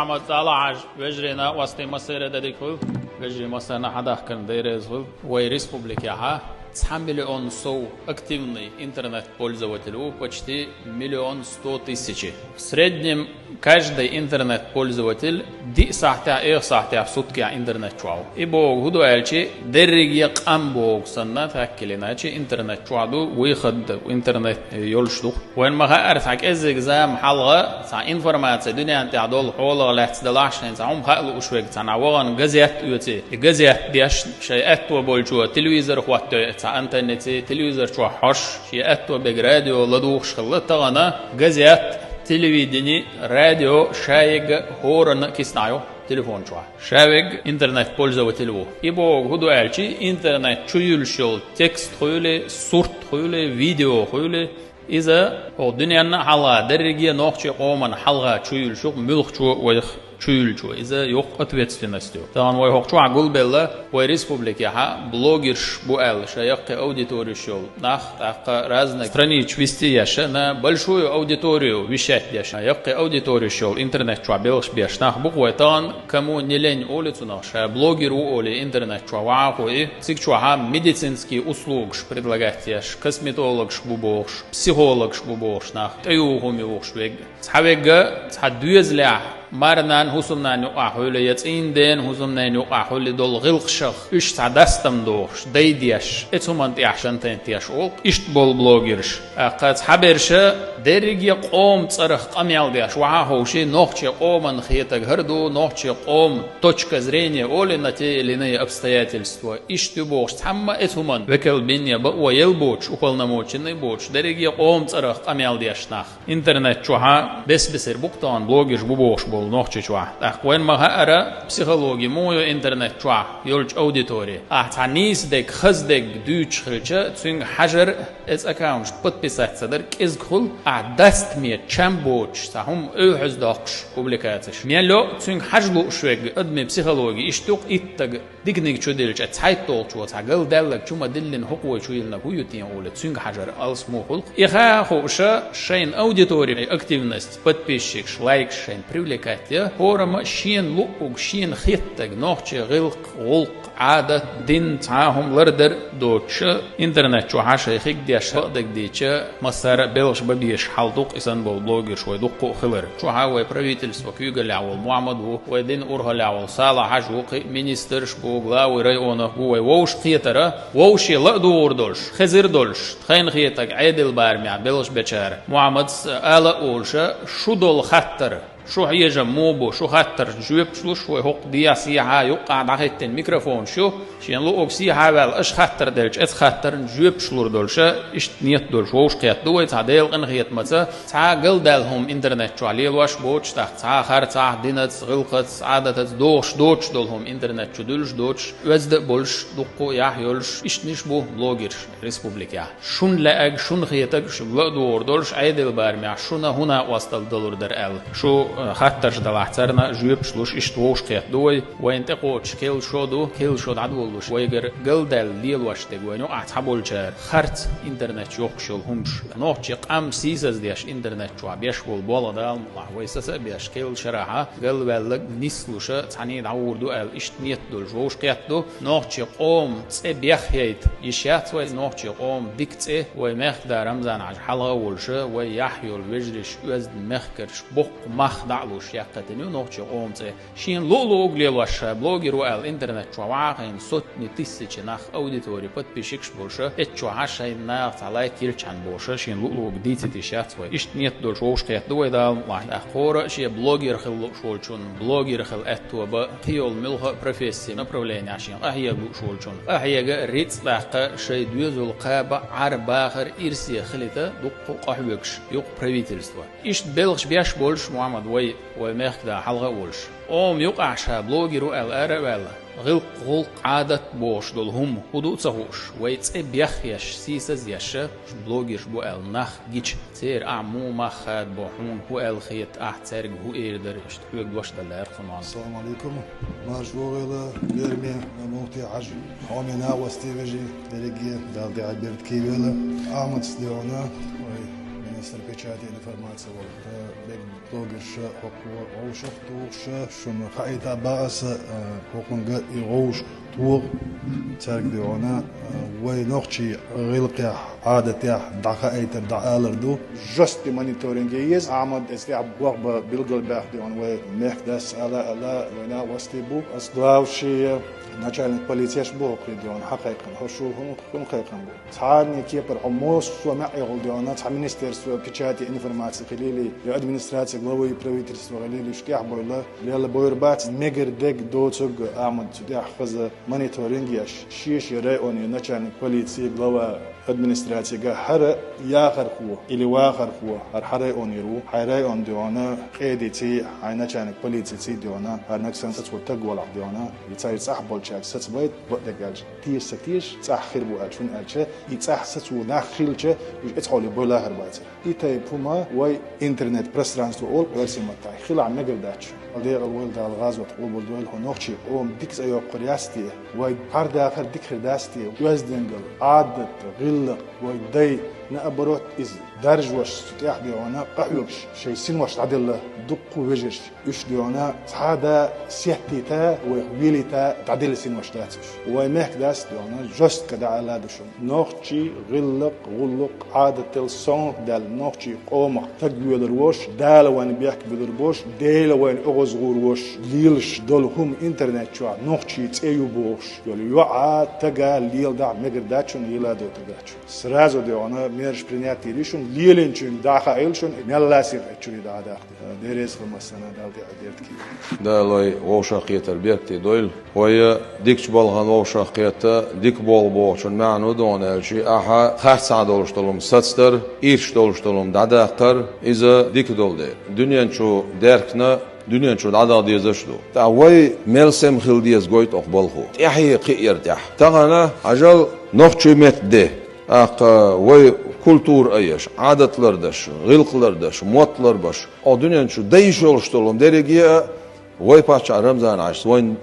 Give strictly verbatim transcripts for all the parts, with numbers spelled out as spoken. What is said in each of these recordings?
Мацала Хьажа, вежарий, накъостий, массеран а дика хуьлда. Вежарий, массарна а хьадахкарна Дела реза хуьлда. Вай республикехь цхьа миллион сов активный интернет-пользователь ву, почти миллион сто тысячи. В среднем каждый интернет-пользователь диъ сахьтехь, эх сахьтехь в сутках интернет чохь ву. И бохург хӀун ду аьлча, дерриге а къам бохург санна, так или иначе, интернет чохь ду, выход интернет йолуш ду-кх. Вайна ма-хаъара, цхьа кӀеззиг зама хьалха цхьа информаци дуьненна тӀехь долу хьолах лаьцна делахь, шайна цхьа хӀума хаа лууш верг цхьанхьа вахана газет оьций. И газет деш, шайн аьтто болчо телевизор хӀоттайо цхьа антеннаций, телевизор чохь хьожуш, шен аьтто берг радио ладугӀуш хилла, тахана газет, телевидени, радио ша ерг а хӀоранна а киснахь ю телефон чохь. Ша верг интернет-пользователь ву. И бохург хӀун ду аьлча, интернет чу юьллуш йолу текст хуьлий, сурт хуьлий, видео хуьлий, иза хӀокху дуьненна а хьалха, дерриге а нохчийн къомана хьалха чу юьллуш ю-кх, муьлххачо вайх чу юьллучо. Иза йоккха ответственность ю. Тахана вай хӀокху чохь гулбелла, вай республикехь блогерш бу аьлла, шайн яккхий аудитореш йолу нах, тӀаккха разные странички вести еш, на большую аудиторию вещать деш, яккхий аудитореш йолу интернет чохь белхаш беш нах бу-кх вай. Тахана кому не лень олу цунах, ша блогер ву олий интернет чохь вахахь, и цига чохь медицинские услугаш предлагать еш, косметологаш бу бохуш, психологаш бу бохуш нах, тӀеюху хӀума юхуш верг. Цхьа верг цхьа доьзалехь марнанна, хӀусамнанна юкъахь хуьлий, я цӀийнан дена, хӀусамненан юкъахь хуьлий долу гӀиллакхашах, уьш цхьа дастам дохуш, дайдеш, оцу хӀуманна тӀехь шантант еш олу-кх иштта болу блогерш. ТӀаккха цхьаберш дерриге а къоман цӀарах къамел деш вахахь, хӀума ши нохчийн къоман хетаг хӀара ду, нохчийн къоман точка зрения олий на те или иные обстоятельства. Иштта ю бохуш, цхьамма а оцу хӀуманна векал бина я бакъо елла боцуш, уполномоченный боцуш, дерриге а къоман цӀарах къамел деш нах. Интернет чохьа бес-бесара бу-кх тахана блогерш бу бохуш болу Нохчийчохь. ТӀаккха вайна ма-хаъара, психологи муха ю интернет чохь йолчу аудитори. Ахь цхьа нийса дерг, хаза дерг дуьйцуш хилча, цуьнга хьажар, эцу аккаунташка подписаться дар кӀезиг хуьлу, ахь дастаме чам боцуш, цхьа хӀума оьхьаз доккхуш публикацеш. Мел йо, цуьнга хьажа лууш верг, адамийн психологи иштта ю-кх, итт стаг диканиг чу диллича, цхьайтталгӀачо цхьа галдаьлларг чу ма-диллина, хӀокхо чу йиллинарг хӀун ю те олий, цуьнга хьажар алсам хуьлу-кх. И ха а хууш, шайн аудитори, активность, подписчикаш, лайкаш шайна привлекать ян, хӀораммо шена луъург, шена хеттарг, нохчийн гӀиллакх, гӀуллакх, Ӏадат, дин, цхьа а хӀума лардар доцуш, интернет чохьа шайн хиг деш, бакъдерг дийцича, массара а белхаш бан безаш хьал ду-кх и санна болу блогерш вай дуккха а хилар. Чохьа вай правительство куьйгаллехь волу Мухьаммад ву, вай динан урхаллехь волу Салахь-Хьаьжа ву, кхин а министраш бу, главы районах бу, вай вовшах кхетара, вовше ла а дугӀур долуш, хезар долуш, тхайна хетарг Ӏедал барамехь белхаш бечара Мухьаммадс ала а волуша, шу долу хаттар, шу хьежам муха бу, шу хаттаршна жоьпаш луш, вай хӀокху дехьа-сехьа юккъехь дӀахӀиттина микрофонаш ю, шена луъург сехьа а ваьлла, аша хаттар делча, эцу хаттарна жоьпаш лур долуша, иштта нет долуш вовшах кхетта ду вай, цхьа Делан къинхетамаца, цхьа а галдаьлла хӀума интернет чохь лелош боцуш, тӀаккха цхьа а харцахь, динаца, гӀиллакхаца, Ӏадатаца дохуш доцуш долу хӀума интернет чу дуьллуш доцуш, оьзда а болуш, дуккха а яхь йолуш, иштаниш бу блогерш республикехь. Шуна лаьарг, шуна хетарг шуьга ла а дугӀур долуш, Ӏедал барамехь шуна хӀун накъосталла далур дара аьлла, шу, э, хаттарш далахь, царна жоьпаш луш, иштта вовшах кхетта ду вай. Вайна тӀекхочуш керла шо ду, керла шо дӀадолалуш, вайгара галдаьлла лелош дерг вайна юкъахь цхьаболчара харц интернет чу йохкуш йолу хӀумаш. Нохчийн къам сийсаздеш интернет чохь беш болу болх, Дала мукъалахь, вай сацам а беш, керла шарахьа галваьлларг нислуша, цхьаьний дӀагӀур ду аьлла, иштта нет долуш вовшах кхетта ду. Нохчийн къоман цӀе бехъяйта йиш яц вай, нохчийн къоман дика цӀе, вай мехкада Рамзан-Хьаьжа хьалха а волуша, вай яхь йолу вежарий, оьзда мехкарий боккха мах дӀа а луш, яьккхийтина ю нохчийн къоман цӀе. Шена луъу-луъург лелош, ша блогер ву аьлла, интернет чохь вахахь, сотни тысячи нах, аудитори, подписчикаш болуша, эцу чохьа шайна наха цхьа лайк йилличхьана болуша, шена луъу-луъург дийцийта йиш яц вай. Иштта нет долуш вовшах кхетта ду вай, Дала мукъалахь. ТӀаккха хӀора а шен блогер хила лууш волчунна, блогер хила аьтто бан, кхин йолу муьлхха а профессин направленехь шена къахьега лууш волчунна къахьега, рицкъ даккха, шайн доьзал кхаба, Ӏар-бахар ирсе хилийта дуккха а къахьоьгуш ю-кх правительство. Иштта белхаш беш болуш, Мухьаммад, вай, вай мехкада хьалха а волуш, къоман юкъахь ша блогер ву аьлла ара а ваьлла, гӀиллакх, гӀуллакх, Ӏадат бохуш долу хӀума хӀун ду а ца хууш, вай цӀе бехъеш, сийсазъеш, шу блогерш бу аьлла нах гича, церан ахь муха мах хадабо, хьуна хӀун аьлла хета, ахь цаьрга хӀун эр дара, иштта хьоьга дош дала лаьара-кх со, Мухьаммад. Ассаламу алейкум. Марша вогӀийла, лераме Муфти Хьаьжа, хьоме накъостий, вежарий, дерриге Дала тӀаьхье беркате йойла. Ахьмадс де хьуна, вай Министр печати информации волу, э, бег блогерша, хӀокхо вовшах тухуша, шуна хаийта бааса, э, хӀокхунга и вовшах тоха, цаьрга дегӀана, э, вай нохчий гӀиллакхехь, Ӏадатехь дӀахаийтар, дӀаалар ду. Жесткий мониторинг е еза, Ахьмад, эс тӀехь бохба билгал баьхна дегӀана вай мехка дас ала, ала, вайна гӀости бу. Ас главши начальник полицеш бу хӀокхе дегӀана хьакхайкхина, хӀо шу хӀун, хӀун кхайкхина бу. Цхьанне кепара хьо массо а маьӀӀехула дегӀана, цхьа министерство печати и информации хилийли, я администрация главы и правительства хилийли, уьш тӀехь бойла, лела бойр бац, мегар дег доцург Ахьмад цу тӀехь хаза мониторинг еш, шеша районе начальник полиции, глава администрацига хӀара яхархо или вахархо, хӀара хьан районера ву, хьайн район дегӀана къедиций, хьайн начальник полициций дегӀана, хӀара нагахь санна сацо таг валахь дегӀана, и цхьа цӀахь болчаьрга сацабайта, бакъдерг аьлча, теша ца теша, цӀахь хир бу аьлча, хӀунда аьлча, и цӀахь сацо нах хилча, уьш эцхьоле бойла лахар бацара. И тайпа хӀума вай интернет-пространство олу оьрсийн маттахь хилахь мегар дац шуна. Декъала вайла Дала гӀазот къобалдойла, хӀо нохчий къоман дика цӀе йоккхур яц те, вай хьардахар дика хир дац те, оьздангалла, Ӏадат, гӀиллакх, вай дай, наоборот, иза даржош цу тӀехь дегӀана къахьоьгуш шайн синош дӀаделла дуккха вежарша. Уьш дегӀана цхьа а да сеттийта, вайх велийта дӀаделла синош дац уьш. Вай мехка дас дегӀана жестко дӀаала ду шуна. Нохчий гӀиллакх, гӀуллакх, Ӏадатал сонта даьлла, нохчий къомах таг воьлур вош, Дала вайна бехк буьлур бош, Дела вайна оьгӀаз гӀур вош, лелаш долу хӀума интернет чохь нохчий цӀе ю бохуш йолу йоӀа, тага леладахь мегар дац шуна, леладо тага дац шуна. Сразу дегӀана мераш принять йийр ю шуна, лелийначуьнга дӀахаийла шуна, мелла а сиха чуьра дӀадаккха. Дерриза хӀума санна, Дала тӀе а дерт кийра. Дала вай вовшахкхетар беркате дойла. Вай дикачу балхана вовшахкхетта, дика болу бохучун маьӀна ду догӀана аьлча, ахьа харцахь долуш долу хӀума сацдар, ирча долуш долу хӀума дӀадаккхар, иза дика долу дела. Дуьнен чу даьхкина, дуьнен чу дӀадаха дезаш а ду. ТӀаккха вай мел сема хила деза гойту оха балхо. ТӀаьхье кхиар тӀехь. Тахана, хьажал, нохчий меттан де. ТӀаккха вай культура а еш, Ӏадат лардеш, гӀиллакх лардеш, мотт ларбеш, оха дуьнен чу дайша йолуш долу хӀума дерриге а вай паччахь Рамзан-Хьаьжас вайна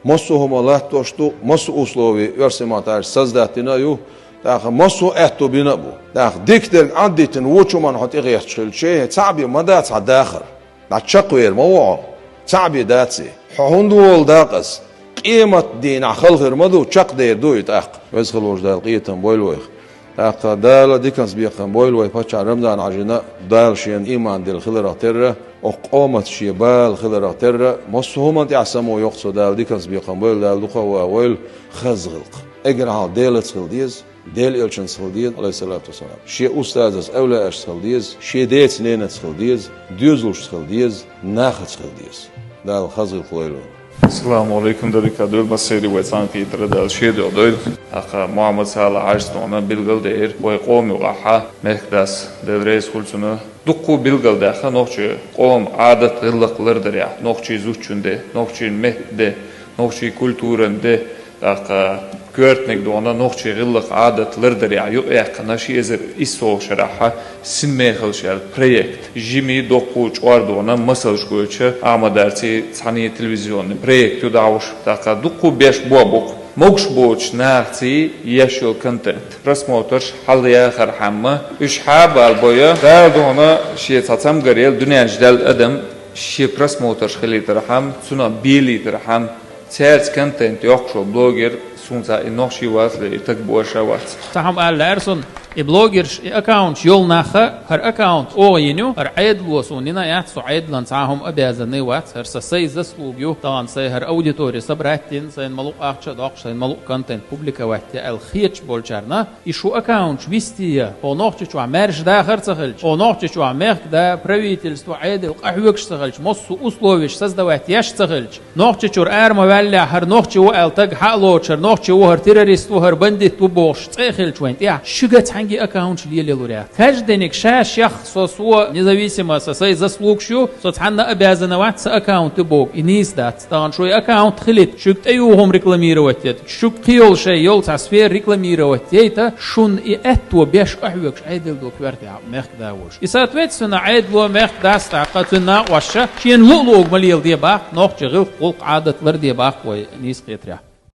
массо а хӀума латтош ду, массо а условий оьрсийн маттахь аьлча создать дина а ю, тӀаккха массо а аьтто бина а бу. ТӀаккха дика дерг Ӏаддитина вочу хӀуманна хьо тӀегӀерташ хилча, цхьаъ бен ма дац хьан дахар. ДӀа чекхвер ма ву хьо, цхьаъ бен дац и. Хьо хӀунда волу дакъаза? Къематдийнахь хала хир ма ду, чекхдер ду и тӀаккха. Веза хила волчу Дала къинхетам бойла вайх. ТӀаккха Дала диканца бекхам бойла вай паччахь Рамзан-Хьаьжина, Дала шена ийман дилла хиларх терра, оха къомат шен бала хиларх терра, массо а хӀуманна тӀехь само йоккху цо, Дала диканца бекхам бойла, Дала дукха а ван войла, хаза гӀиллакх. Эггара хьалха Делаца хила деза, Делан элчанца хила деза, алейхиссалату вассалам. Шен устазашца, эвлаяашца хила деза, шен деца-ненаца хила деза, доьзалшца хила деза, нахаца хила деза. Дала хаза гӀиллакх лойла вайна. Ассаламу алейкум, дерриг а дуьйла массеран вай цхьаьнакхетар Дала шен дуьхьа дойла. ТӀаккха Мухьаммад-Салахь-Хьаьжас догӀана билгал дира вай къоман юкъахь мехкадас, Дела реза хуьлда цунна, дуккха а билгал даьхна нохчийн къоман Ӏадат-гӀиллакх лардарехь, нохчий зудчун де, нохчийн меттан де, нохчийн культуран де, тӀаккха коьртаниг догӀана нохчийн гӀиллакх-Ӏадат лардарехь юкъаяьккхина ши эзар иссалгӀачу шарахь «Синмехалла» аьлла проект. Жимма доккха чкъор догӀана масалш гойтуш Ахьмадарций цхьаьна телевизионный проект ю дӀахьош. ТӀаккха дуккха а беш бу-кх. Могуш боцучу нахаций еш йолу контент. Просмотрш хьалаяхархьама, уьш хьа а бала бойла, Дала догӀана шен цхьа цамгар елла дуьнен чу даьлла адам, шен просмотрш хилийтархьама, цунах белийтархьама, цаьрца контент йоккхуш волу блогер, суна цхьа и нохчий вац, и таг бу аша вац. Цхьа хӀума ала лаьара суна, и блогерш, и аккаунташ йолу нах, хӀара аккаунт оха йина ю, хӀара Ӏедало суна йина яц, со Ӏедалан цхьа хӀума обязанный вац, хӀара сан сай заслуга ю, тахана сайн хӀара аудитори собрать дина, сайна ма-луъу ахча а доккхуш, сайна ма-луъу контент публиковать де аьлла хеташ болчарна, и шун аккаунташ висте, хӀо Нохчийчохь маьрша дахар а ца хилча, хӀо Нохчийчохь мехкада, правительство, Ӏедал къахьоьгуш а ца хилча, массо а условиш создавать еш а ца хилча, Нохчийчуьра ара ма ваьллехь, хӀара нохчи ву аьлла таг хьа а лоцуш, хӀара нохчи ву, хӀара террорист ву, хӀара бандит ву бохуш цӀе а хилча вайн тӀехь, шуьга цхьаьнгге аккаунташ лелалур яц. Каждениг ша-шех, со, со независимо, со сай заслугаш ю, со цхьанна а обязана вац сан аккаунт ю боху, и нийса дац. Тахана шуьган аккаунт хилийта, шуьга тӀеюху хӀума рекламировать ета, шуьга кхин йолу шайн йолу цхьа сфера рекламировать яйта, шуна и аьтто беш къахьоьгуш Ӏедал ду коьртехь мехкада волуш. И, соответственно, Ӏедало, мехкадас, тӀаккха цуьнан накъосташа шена луъу-луъург ма леладе боху, нохчийн гӀиллакх, гӀуллакх, Ӏадат ларде боху вай нийса хетарехь.